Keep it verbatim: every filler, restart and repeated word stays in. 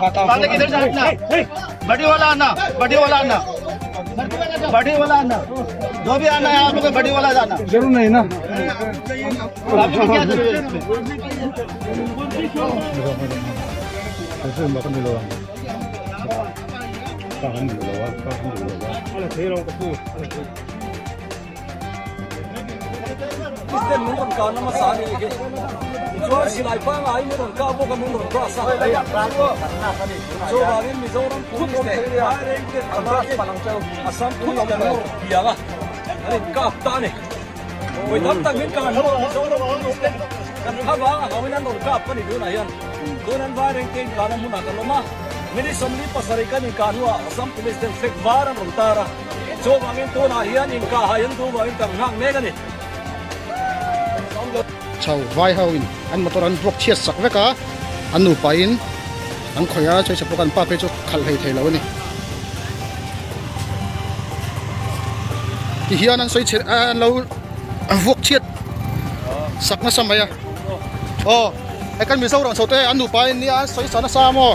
पब्लिक इधर से हटना। बड़ी वाला आना, बड़ी वाला आना, बड़ी वाला आना। जो भी आना है आप लोग बड़ी वाला जाना। जरूर नहीं ना। पब्लिक की क्या जरूरत है इसमें? President min rawn kah na masa a ni hi. Chuan silai pangngai min rawn kah bawk a, min rawn kah sa. Chuvangin Mizoram Police te, Assam Police te an rawn piang a, an inkap ta a ni. Voi tam tak min kah hnu a, Mizoram Police te kan thavang a hauin an rawn kap a ni tunah hian. Tun an vai reng te inkahna hmunah kan awm a. Minute sawmli pasarih kan inkah hnuah Assam Police ten flag var an rawn tar a. Chuvangin tunah hian inkahhai an duh vangin kan nghak mek a ni. Chau vai hauin an motor an ruak chhiat sak vek a, an nupa in an khawih a, sawi chhe pawh kan pa phei chu khal hlei thei lo a ni. Ti hian an sawi chhe, an lo vuak chhiat sak nasa mai a. Aw, hei kan Mizoram saute an nupa in nia an sawi sa nasa maw?